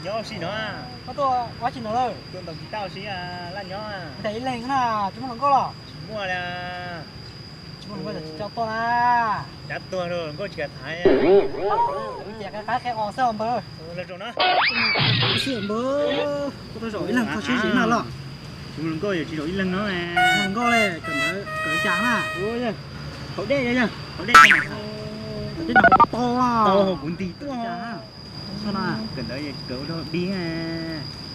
Nyob ua si no. Koj tuaj ua tsi no lawm? Tuaj ntaus kiv tauj si, laj nyob. Ntawm ib leeg na, tsis muaj hluas nkauj los? Tsis muaj li. Tsis muaj hluas nkauj ces tsis tau tuaj na. Cav tuag rau hluas nkauj tsis kam tham. Ces qab qab qe os xwb os npawg. Los zaum no. Xwb npawg, koj tuaj zaum ib leeg koj sib zim na los. Tsis muaj hluas nkauj ces tsis zaum ib leeg no. Hluas nkauj li, kawm ntawv kawm cas na? Haus dej, haus dej. Tau hauv kuv nti tuaj. Kawm ntawv kawm ua dog dig.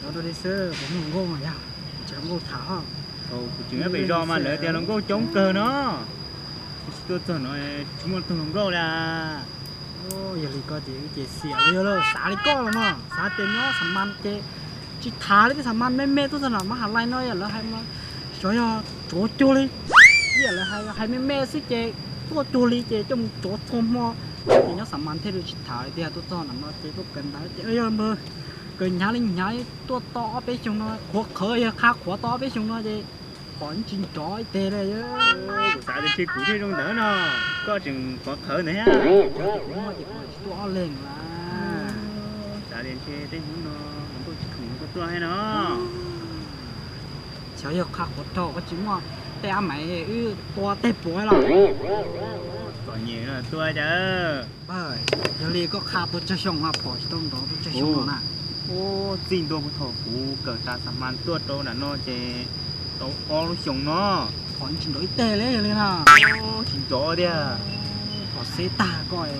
Ua dog dig xwb, kuv muaj hluas nkauj yog tsis hluas nkauj tham. Thaum kuv tseem nyob pem zos mas lawv tias hluas nkauj coob kawg no. Kuv tsis tuaj txog no, tsis muaj tug hluas nkauj li. Yog li koj ces wb ces xiam li yog lawm, xav li koj los mas xav tias nyob xam mas ces tsis tham li, tej xam mas me me tuaj txog no mas ha lais no yog lawv hais mas xyov yog tsov cuag li. Ib yam lawv hais me me xwb ces tuaj cuag li ces coj mus tsov txhua hmo. Ces nyob xam mas thiaj li tsis tham li tiag, tuaj txog no ces tuaj kawm ntawv ces yog npawg kawm hnyav li hnyav, tuaj tau ob peb xyoo no qhuav qhawv, yog qha qhuav tau ob peb xyoo no ces pom tsis nrov ib teg li. Kuv xav tias ntshe kuv thiaj zoo ntawd no, koj tseem qhuav qhawv ntawd thiab. Kuv muaj ces kuv tsis tuaj ob leeg lawm. Xav tias ntshe tej hnub no hluas nkauj tsis khoom koj tuaj thiab no. Xyov yog qha qhuav rau koj tsis muaj tej ab maiv wb tua tej puav los. Kom nyem no tuaj cas. Yog li koj qha tua tsawg xyoo mas phom tsis tau nrov tua tsawg xyoo no na? Txij ntua puag thaum kuv kawm tas xam mas tuaj rau nram no ces tau ob lub xyoos no. Phom tsis nrov ib teg li yog li na. Tsis nrov tiag. Phom xeb tag koj,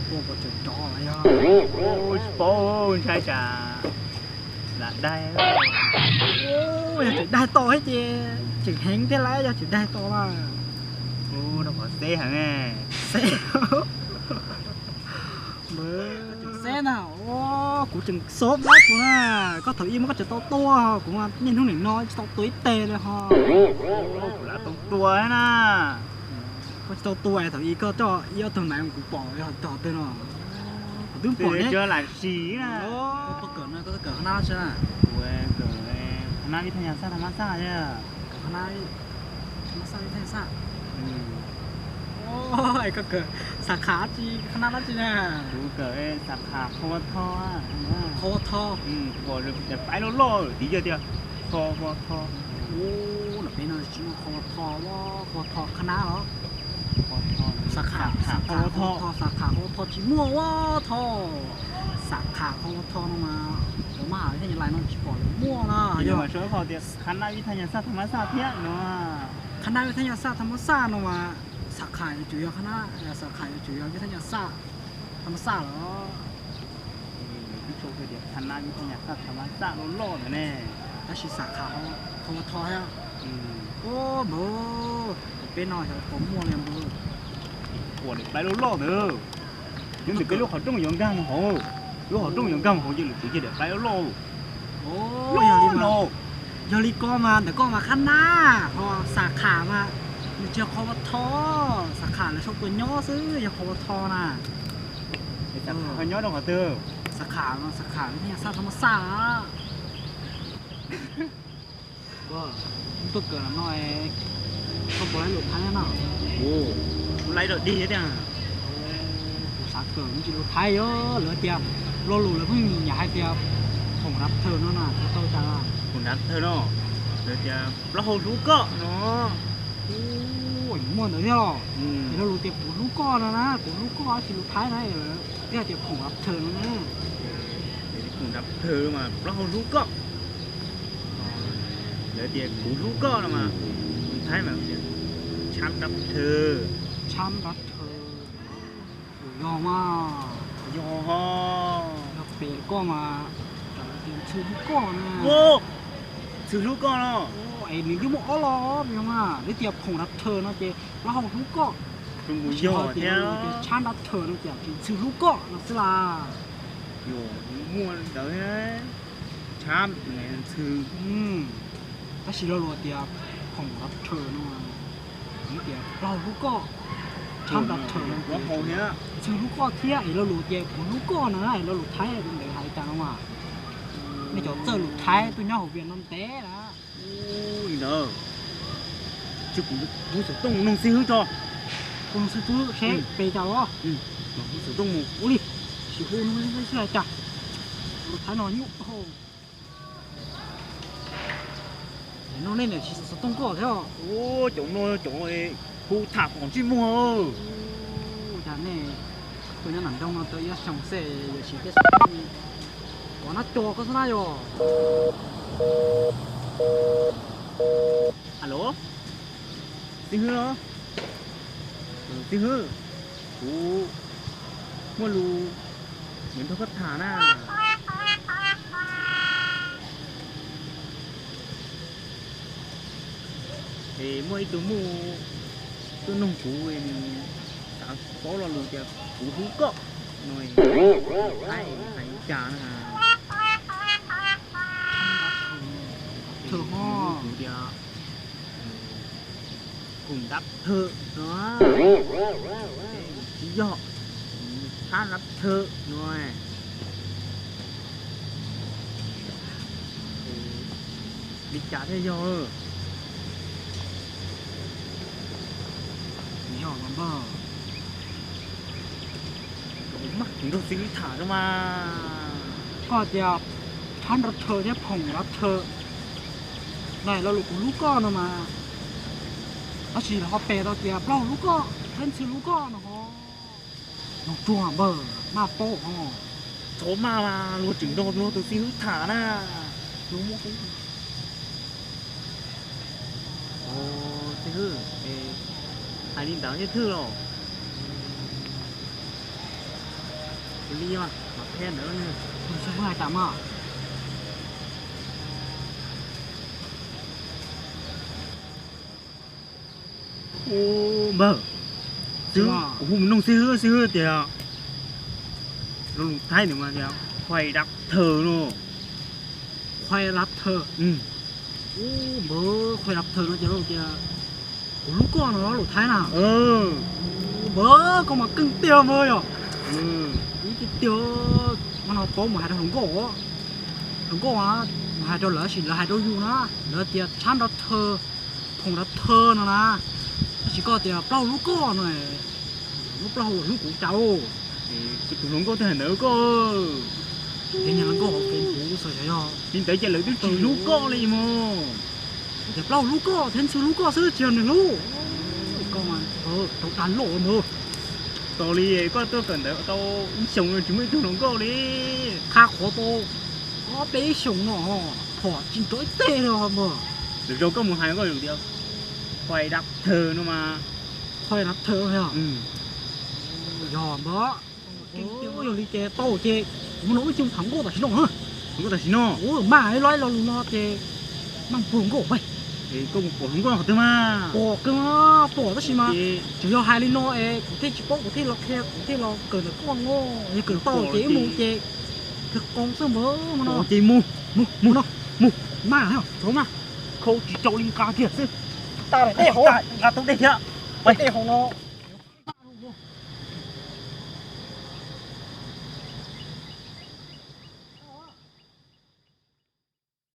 kuv tua puas tseem nrov los yog? Tsis paub, ntshai tsam lam daig. Yog tseem daig tau thiab ces tseem heev thiab lawm, yog tseem daig tau lawm. Ub, rau qhov xeb heev. Xeb, xeb na. Kuv tseem xob dab kuv na, koj thaum ib muab koj tseem tau tua, kuv niaj hnub nim no tsis tau tua ib teg li ho. Kuv lam tau tua na. Koj tsis tau tua, thaum ib koj coj ib ob tug maiv kuv pom yog cog twg no. Kuv twb pom ne. Koj kawm no koj kawm qhab nab tsi? Kuv kawm qhab nab vib thaj yas xaj tham mas xaj thiab. Kawm qhab nab tham mas xaj vib thaj yas xaj. Koj kawm xas khas tsi, qhab nab dab tsi na? Kuv kawm xas khas qhua tho. Qhua tho. Pom daim paib loj loj tim yog tias qhua tho. Ub, no peb no tsis muaj qhua tho, qhua tho qhab nab los? Xas khas, xas khas qhua tho, xas khas qhua tho tsis muaj ua tho. Xas khas qhua tho no mas cov mab has thiab nyab laj no tsis pom lawv muaj na. Yog mas sawv qhov tias qhab nab vib thaj yas xaj tham mas xaj thiab no. Qhab nab vib thaj yas xaj tham mas xaj no mas xas khas yuav tsum yog qhab nab, xas khas yuav tsum yog vib thaj yas xaj tham mas xaj los? Qhab nab vib thaj yas xaj tham mas xaj loj loj ntawd ne. Tab sis xas khas qhua tho thiab. Ub, npawg, peb no xyov puas muaj li npawg. Pom daim paib loj loj ntawd. Nyob ntawm peb lub qhov rooj yuav nkag mus hauv, lub qhov rooj yuav nkag mus hauv ces lwm tus cia daim paib loj loj. Yog li ko mas ntawm koj mas qhab nab, ho xas khas mas nws tsis yog qhua tho, xas khas lawv sau tua nyob xwb yog qhua tho na. Ho nyob rau qhov twg? Xas khas no xas khas vib thaj yas xaj tham mas xaj. Tuaj kawm no, koj puas laib lus Thaib na? Kuv laib dog dig thiab tiag. Kuv xav kawm me ntsis lus Thaib, yog lawv tias lo lus lawv pheej nyiam hais tias phoom dab thawm no na, koj tau cas? Phoom dab thawm no, lawv tias plaub hau hlub koj no. Muaj ntawd thiab los? Es lo lus tias kuv hlub koj no na, kuv hlub koj tsis lus Thaib na, lawv twb hais tias phoom dab thawm no na. Phoom dab thawm mas plaub hau hlub koj. Lawv tias kuv hlub koj no mas, lus Thaib mas tias tshab dab thawm. Tshab dab thawm. Yog mas. Yog ho. Yog pem koj mas, lawv tias ntxhw hlub koj na. Ntxhw hlub koj no. Es nws twb muaj ob los, yog mas lawv tias phoom dab thawm no ces plaub hau hlub koj. Tab sis ho tias tshab dab thawm no ces tsis ntxhw hlub koj no xwb las. Yog muaj ntawd, tshab ntxhw. Tab sis lo lus tias phoom dab thawm no, lawv tias plaub hau hlub koj. Tshab dab thawm no ces ntxhw hlub koj thiab, es lo lus tias kuv hlub koj no, es lo lus Thaib ntawd hais cas no mas. Nej cov txawj lus Thaib tuaj nyob hauv Vias no ntev na. Li ntawd, cia kuv hu xov tooj noog xib hwb tso. Hu noog xib hwb seb pes cas los. Hu xov tooj mus ua li. Sim hu noog xib hwb seb hais cas. Tus thaib no nyuaj. No nej niam tsis xov tooj koj thiab. Ua cov no cov hu tham kom ntsej muag. Cas nej tuaj nyob nram nroog no tau ib xyoos xwb yuav siv peb xov tooj, kov nab co koj xwb na yog. Alo, Txiv Hwb los? Txiv Hwb, kuv muaj lus yuav nrog koj tham na. Es muaj ib tug muj tuaj noog kuv, nws xav paub lo lus tias kuv hlub koj no, hais li cas na? Kuv tias phoo dab thawm no, tsis yog, thab dab thawm no. Li cas thiaj yog? Yog los npawg, kuv nrog txiv wb tham xwb mas. Koj tias thab dab thawm thiab phoo dab thawm, na lo lus kuv hlub koj no mas, tab sis lawv ho pes tau tias plaub hlub koj thiab ntxhw hlub koj no ho. Nug tsuag npawg, maj paub ho. Txhob maj mas luag tseem nrog luag tus txiv wb tham na. Txiv wb, hais li ntawd thiaj thwj los? Ua li mas qhia ntawd, tus txiv wb hais tas mas. Npawg, xib hwb, kuv hu mus noog xib hwb, xib hwb tias, lo lus Thaib nws mas tias khuai dab thawm no. Khuai dab thawm. Npawg, khuai dab thawm no ces lawv tias kuv hlub koj no lus Thaib na. Npawg, koj mas keej tiag mas yog. Ib tiag tiag, mas no paub mus hais rau hluas nkauj, hluas nkauj mus hais rau lawv tab sis lawv hais rau yus na, lawv tias thab dab thawm, phoo dab thawm no na. Tab sis koj tias plaub hlub koj no, lub plaub hlub kuv cas. Kuv tus hluas nkauj twb hais ntawd koj. Ces niag hluas nkauj hauv Facebook xwb xyov yog li ntawd ces lawv twb tsis hlub koj li mog. Tias plaub hlub koj thiab ntxhw hlub koj xwb tsis yog nws hlub. Koj mas tau dag loj mog. Tos li koj tuaj kawm ntawv tau ib xyoos tsis muaj ib tug hluas nkauj li. Qha qhuav tau ob peb ib xyoos no, phom tsis nrov ib teg li mog. Lwm zaus koj mus hais koj tias khuai dab thawm no mas. Khuai dab thawm yog. Yog npawg. Yog li ces tau ces kuv mus nrog wb ib tug tham nkauj tam sim no. Tham nkauj tam sim no. Maj ib lo lo lus no ces maj puag nkauj. Koj mus pom hluas nkauj qhov twg mas? Pom kawg, pom tab sis mas tseem yog hais li no es kuv thiaj tsis paub, kuv thiaj los qhia, kuv thiaj los kawm ntawm koj no. Yog kawm tau ces wb mus ces kawg qos xwb npawg no. Ces mus, mus, mus no, mus. Maj, txhob maj, khau tsis rau li nqa kiag xwb. Nqa tus dej thiab, nqa tus dej thiab. Dej hauv no.